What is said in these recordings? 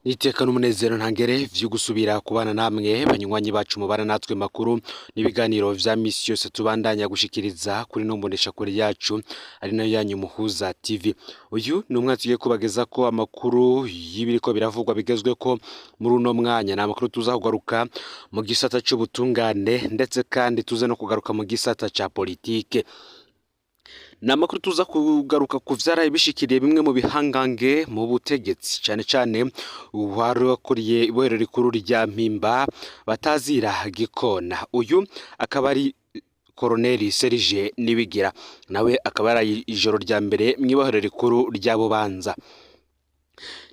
Niteka n'umunezero ntangere vyo gusubira kubana namwe banywanyi bacu mubana natwe makuru n'ibiganiro vya misi yose tubandanya gushikiriza kuri no mboneshakure yacu ari nayo yanyu Muhuza TV. Uyu ni umwanya tugiye kubageza ko amakuru y'ibiriko biravugwa bigezweko muri uno mwanya. Ni amakuru tuza kugaruka mu gisata c'ubutungane, ndetse kandi tuze no kugaruka mu gisata ca politike. Ni amakuru tuza kugaruka ku vyaraye bishikiriye bimwe mu bihangange mu butegetsi, cane cane uwari ibohero rikuru rya Mpimba batazira Gikona. Uyu akaba ari Koroneli Serge Nibigira, nawe akaba yaraye ijoro rya mbere mw'ibohero rikuru rya Bubanza.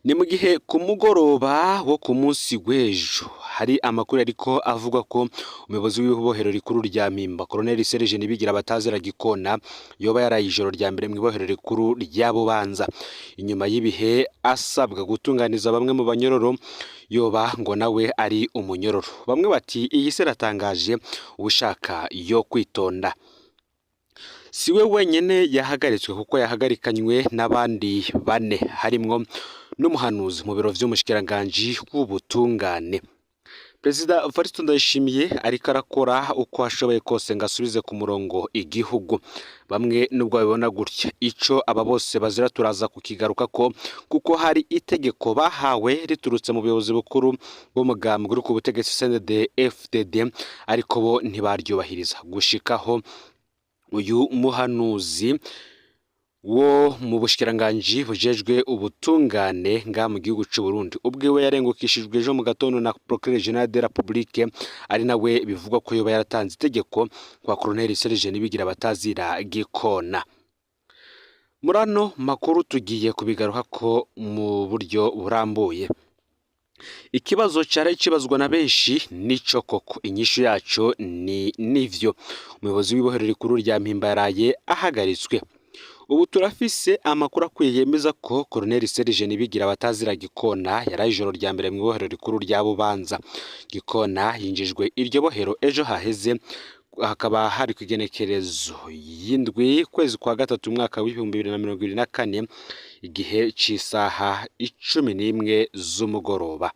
Ni mu gihe ku mugoroba wo ku munsi w'ejo hari amakuru ariko avuga ko umuyobozi w'ibohero rikuru rya Mpimba, Koroneli Serge Nibigira batazira Gikona, yoba yaraye ijoro rya mbere mw'ibohero rikuru rya Bubanza inyuma y'ibihe asabwa gutunganiza bamwe mu banyororo, yoba ngo nawe ari umunyororo. Bamwe bati iyi se iratangaje, ushaka yo kwitonda. Si we wenyene yahagaritswe, kuko yahagarikanywe n'abandi bane, harimwo n'umuhanuzi mu biro vy'umushikiranganji w'ubutungane. Perezida Evariste Ndayishimiye ariko arakora uko ashoboye kose ngo asubize ku murongo igihugu. Bamwe nubwo babibona gutya, ico aba bose bazira turaza kukigaruka ko, kuko hari itegeko bahawe riturutse mu buyobozi bukuru bw'umugambwe uri ku butegetsi CNDD FDD, ariko bo ntibaryubahiriza gushikaho uyu muhanuzi wo mu bushikiranganji bujejwe ubutungane nga mu gihugu c'u Burundi ubwiwe yarengukishijwe ejo mu gatondo na Procureur General de la Republique, ari nawe bivugwa ko yoba yaratanze itegeko kwa Colonel Serge Nibigira batazira Gikona. Muri ano makuru tugiye kubigaruka ko mu buryo burambuye. Ikibazo cari kibazwa na benshi nico koko inyishu yaco ni nivyo: umuyobozi w'ibohero rikuru rya Mpimba yaraye ahagaritswe. Ubu turafise amakuru akwiye yemeza ko Colonel Serge Nibigira batazira Gikona yaraye ijoro rya mbere mu ibohero rikuru rya Bubanza. Gikona yinjijwe iryo bohero ejo haheze, hakaba hari ku igenekerezo y'indwi kwezi kwa gatatu umwaka w'2024, igihe c'isaha 11 z'umugoroba.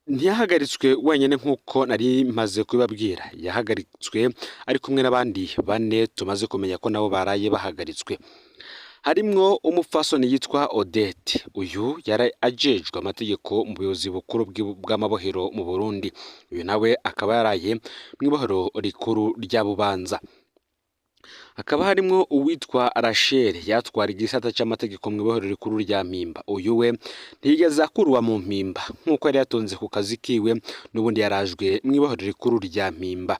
Ntiyahagaritswe wenyine nk'uko nari maze kubibabwira, yahagaritswe ari kumwe n'abandi bane tumaze kumenya ko nabo baraye bahagaritswe, harimwo umupfasoni yitwa Odette. Uyu yari ajejwe amategeko mu buyobozi bukuru bw'amabohero mu Burundi. Uyu nawe akaba yaraye mw'ibohero rikuru rya Bubanza. Hakaba harimwo uwitwa Rachel yatwara igisata c'amategeko mw'ibohero rikuru rya Mpimba. Uyu we ntiyigeze akurwa mu Mpimba nk'uko yari yatonze ku kazi kiwe, n'ubundi yarajwe mw'ibohero rikuru rya Mpimba.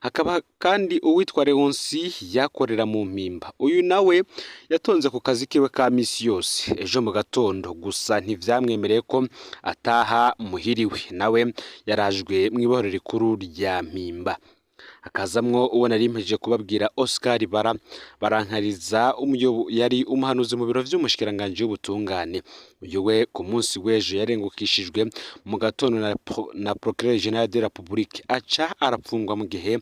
Hakaba kandi uwitwa Leonsi yakorera mu Mpimba. Uyu nawe yatonze ku kazi kiwe ka misi yose ejo mu gatondo, gusa ntivyamwemereye ko ataha muhiriwe, nawe yarajwe mw'ibohero rikuru rya Mpimba. Hakazamwo uwo nari mpejeje kubabwira, Oscar Bara Barankariza, yari umuhanuzi mu biro vy'umushikiranganji w'ubutungane. Uyu we ku munsi w'ejo yarengukishijwe mu gatondo na Procureur General de la Republique, aca arapfungwa mu gihe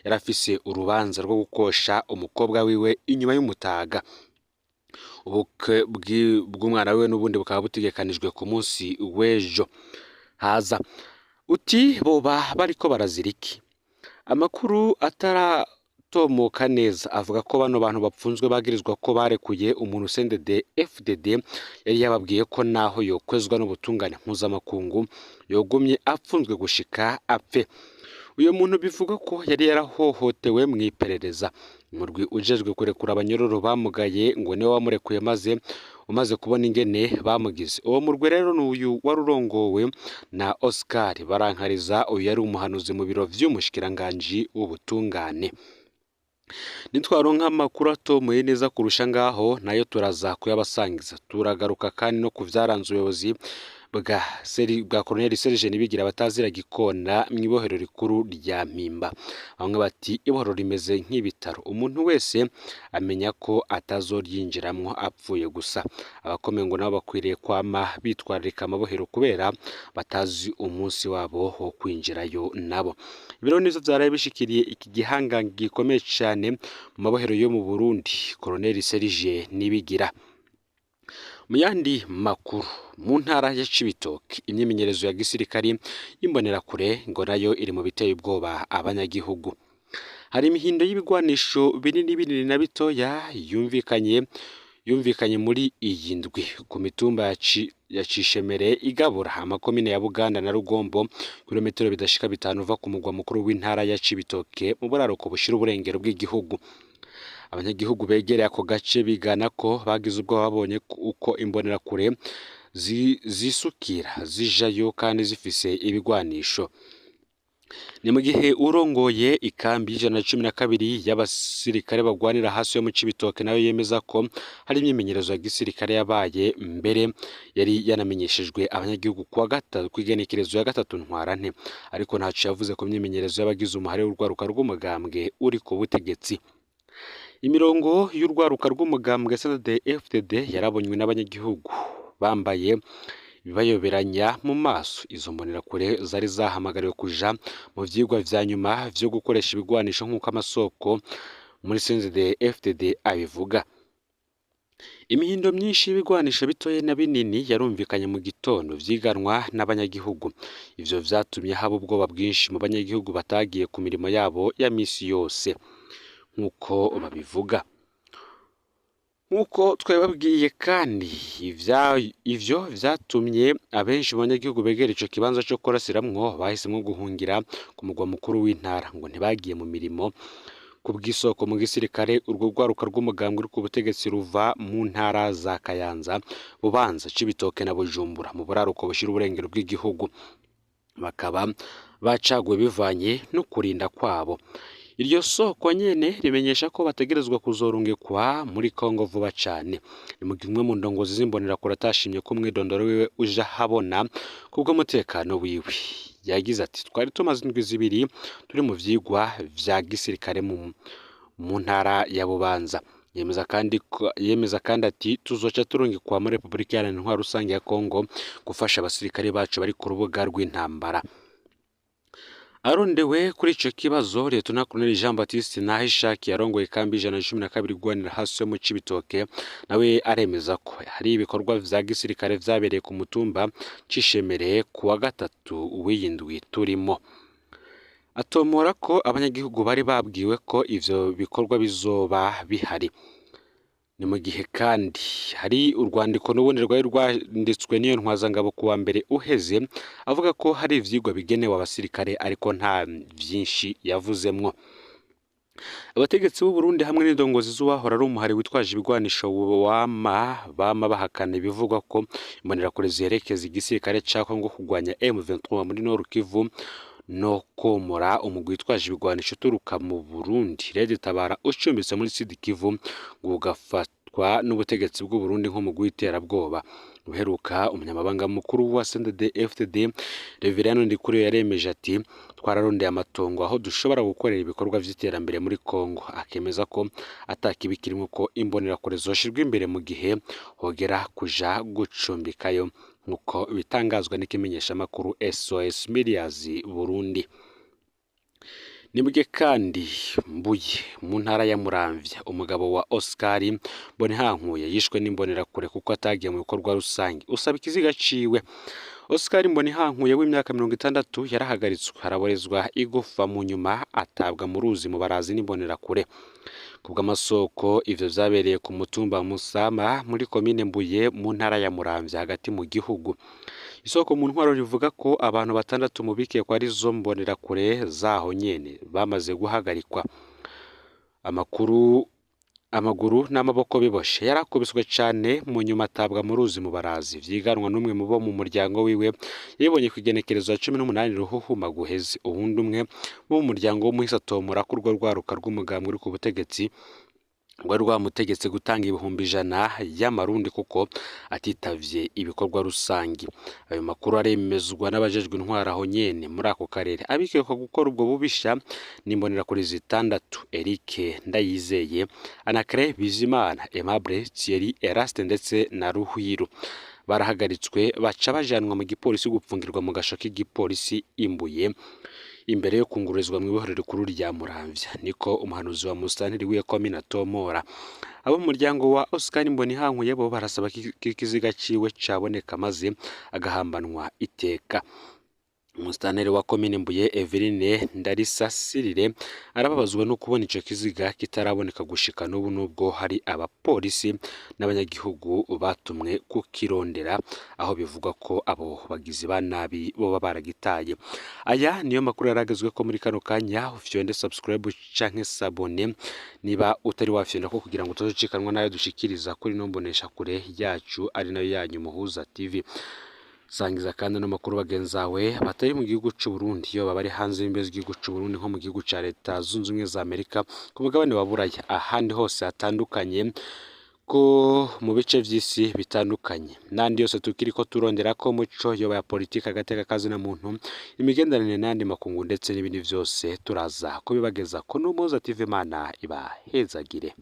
yari afise urubanza rwo gukosha umukobwa wiwe inyuma y'umutaga. Ubukwe bw'umwana wiwe n'ubundi bukaba butegekanijwe ku munsi w'ejo haza. Uti boba bariko barazira iki? Amakuru ataratomoka neza avuga ko bano bantu bapfunzwe bagirizwa ko barekuye umuntu CNDD FDD yari yababwiye ko naho yokwezwa n'ubutungane mpuzamakungu yogumye apfunzwe gushika apfe. Uyu muntu bivuga ko yari yarahohotewe mu iperereza. Umurwi ujejwe kurekura abanyororo bamugaye ngo niwe wamurekuye, maze umaze kubona ingene bamugize. Uwo murwi rero ni uyu wari urongowe na Oscar Barankariza, uyu yari umuhanuzi mu biro vy'umushikiranganji w'ubutungane. Nitwaronka amakuru atomoye neza kurusha ngaho, nayo turaza kuyabasangiza. Turagaruka kandi no ku vyaranze ubuyobozi bwa Colonel Serge Nibigira batazira Gikona mw'ibohero rikuru rya Mpimba. Bamwe bati ibohero rimeze nk'ibitaro, umuntu wese amenya ko atazoryinjiramwo apfuye gusa. Abakomeye ngo nabo bakwiriye kwama bitwararika amabohero kubera batazi umunsi wabo wo kwinjirayo nabo. Ibiro nivyo vyaraye bishikiriye iki gihangange gikomeye cane mu mabohero yo mu Burundi, Colonel Serge Nibigira. Mu yandi makuru, mu ntara ya Cibitoke, imyimenyerezo ya gisirikari y'imbonerakure ngo nayo iri mu biteye ubwoba abanyagihugu. Hari imihindo y'ibigwanisho binini binini na bitoya yumvikanye muri iyi ndwi ku mitumba ya Cishemere igabura amakomine ya Buganda na Rugombo, kilometero bidashika 5 uva ku mugwa mukuru w'intara ya Cibitoke mu buraruko bushira uburengero bw'igihugu. Abanyagihugu begereye ako gace bigana ko bagize ubwoba babonye uko imbonerakure zisukira zijayo kandi zifise ibigwanisho. Ni mu gihe urongoye ikambi y'112 y'abasirikare bagwanira hasi yo mu Cibitoke nayo yemeza ko hari imyimenyerezo ya gisirikare yabaye mbere yari yanamenyeshejwe abanyagihugu kuwa gatatu kw'igenekerezo ya 3 Ntwarante, ariko ntaco yavuze ku myimenyerezo y'abagize umuhare w'urwaruka rw'umugambwe uri ku butegetsi. Imirongo y'urwaruka rw'umugambwe CNDD-FDD yarabonywe n'abanyagihugu bambaye bibayoberanya mu maso. Izo mbonerakure zari zahamagariwe kuja mu vyigwa vya nyuma vyo gukoresha ibigwanisho nk'uko amasoko muri CNDD-FDD abivuga. Imihindo myinshi y'ibigwanisho bitoye na binini yarumvikanye mu gitondo vyiganwa n'abanyagihugu. Ivyo vyatumye haba ubwoba bwinshi mu banyagihugu batagiye ku mirimo yabo ya misi yose nk'uko babivuga. Nk'uko twababwiye kandi, ivyo vyatumye abenshi mu banyagihugu begera ico kibanza co kurasiramwo bahisemwo guhungira ku mugwa mukuru w'intara, ngo ntibagiye mu mirimo. Ku bw'isoko mu gisirikare, urwo rwaruka rw'umugambwe uri ku butegetsi ruva mu ntara za Kayanza, Bubanza, Cibitoke na Bujumbura mu buraruko bushira uburengero bw'igihugu, bakaba bacaguwe bivanye no kurinda kwabo. Iryo soko nyene rimenyesha ko bategerezwa kuzorungikwa muri Kongo vuba cane. Ni mu gihe umwe mu ndongozi z'imbonerakure atashimye ko umwidondoro wiwe uja habona kubw'umutekano wiwe. Yagize ati: "Twari tumaze indwi 2 turi mu vyigwa vya gisirikare mu ntara ya Bubanza." Yemeza kandi ati: "Tuzoca turungikwa muri Repubulika Iharanira Intwaro Rusange ya Kongo gufasha abasirikare bacu bari ku rubuga rw'intambara." Arondewe kuri ico kibazo, Lieutenant Colonel Jean Baptiste Nahishaki yarongoye ikambi 112 igwanira hasi yo mu Cibitoke, nawe aremeza ko hari ibikorwa vya gisirikare vyabereye ku mutumba Cishemere kuwa 3 w'iyi ndwi turimo. Atomora ko abanyagihugu bari babwiwe ko ivyo bikorwa bizoba bihari. Ni mu gihe kandi hari urwandiko n'ubundi rwari rwanditswe n'iyo ntwazangabo kuwa mbere uheze, avuga ko hari ivyigwa bigenewe abasirikare ariko nta vyinshi yavuzemwo. Abategetsi b'u Burundi hamwe n'indongozi z'uwahora ari umuhari witwaje ibigwanisho wama bama bahakana ibivugwa ko imbonerakure ziherekeza igisirikare ca Kongo kugwanya M23 muri Nord Kivu no komora umugwi witwaje ibigwanisho uturuka mu Burundi Red Tabara ucumbitse muri Sud Kivu, ngo ugafatwa n'ubutegetsi bw'u Burundi nk'umugwi w'iterabwoba. Uheruka umunyamabanga mukuru wa CNDD-FDD Reverend Ndikuriyo yaremeje ati: "Twararondeye amatongo aho dushobora gukorera ibikorwa vy'iterambere muri Kongo." Akemeza ko atakibi kirimwo ko imbonerakure zoshirwa imbere mu gihe hogera kuja gucumbikayo, nk'uko bitangazwa n'ikimenyeshamakuru SOS Medias Burundi. Nibwe kandi Mbuye mu ntara ya Muramvya, umugabo wa Oscar Mbonihankuye yishwe n'imbonerakure kuko atagiye mu bikorwa rusange usaba ikiziga ciwe. Oscar Mbonihankuye w'imyaka 60 yarahagaritswe araborezwa igufa, mu nyuma atabwa mu ruzi mu barazi n'imbonerakure. Kubw'amasoko, ivyo vyabereye ku mutumba Musama muri komine Mbuye mu ntara ya Muramvya hagati mu gihugu. Isoko mu ntwaro rivuga ko abantu 6 mu bikekwa arizo mbonerakure zaho nyene bamaze guhagarikwa. Amaguru n'amaboko biboshe, yarakubiswe cane mu nyuma atabwa mu ruzi mu barazi. Vyiganwa n'umwe mu bo mu muryango wiwe yibonye ku igenekerezo ya 18 Ruhuhuma guheze. Uwundi umwe wo mu muryango w'umuhisi atomora ko urwo rwaruka rw'umugambwe uri ku butegetsi rwari rwamutegetse gutanga 100,000 y'amarundi kuko atitavye ibikorwa rusangi. Ayo makuru aremezwa n'abajejwe intwaro aho nyene muri ako karere. Abikekwa gukora ubwo bubisha n'imbonerakure 6: Eric Ndayizeye, Anacre Bizimana, Aimable Thierry Eraste ndetse na Ruhwiru. Barahagaritswe baca bajanwa mu gipolisi gupfungirwa mu gasho k'igipolisi Imbuye. imbere yo kungururizwa mw'ibohero rikuru rya Muramvya. Niko umuhanuzi wa musitanteri w'iyo komine atomora. Abo mu muryango wa Oscar Mbonihankuye bo barasaba ko ikiziga ciwe caboneka maze agahambanwa iteka. Umusitanteri wa komine Mbuye Everine Ndarisasirire arababazwa no kubona ico kiziga kitaraboneka gushika n'ubu, nubwo hari abapolisi n'abanyagihugu batumwe kukirondera, aho bivugwa ko abo bagizi ba nabi boba baragitaye. Aya niyo makuru yaragezwe ko muri kano kanya. Ufyonde subscribe canke s'abonner niba utari wafyonda ko, kugira ngo utazocikanwa nayo dushikiriza kuri no mbonesha kure yacu, ari nayo yanyu Muhuza TV. Sangiza kandi ano makuru bagenzawe batari mu gihugu c'u Burundi, iyo baba bari hanze y'imbibe z'igihugu c'u Burundi, nko mu gihugu ca Leta Zunze Ubumwe za Amerika, ku mugabane wa Buraya, ahandi hose hatandukanye, ko mu bice vy'isi bitandukanye n'andi yose tukiriko turondera ko muco, yoba ya politike, agateka kazina muntu, imigenderanire n'ayandi makungu, ndetse n'ibindi vyose turaza kubibageza ko n'Umuhuza TV. Imana ibahezagire.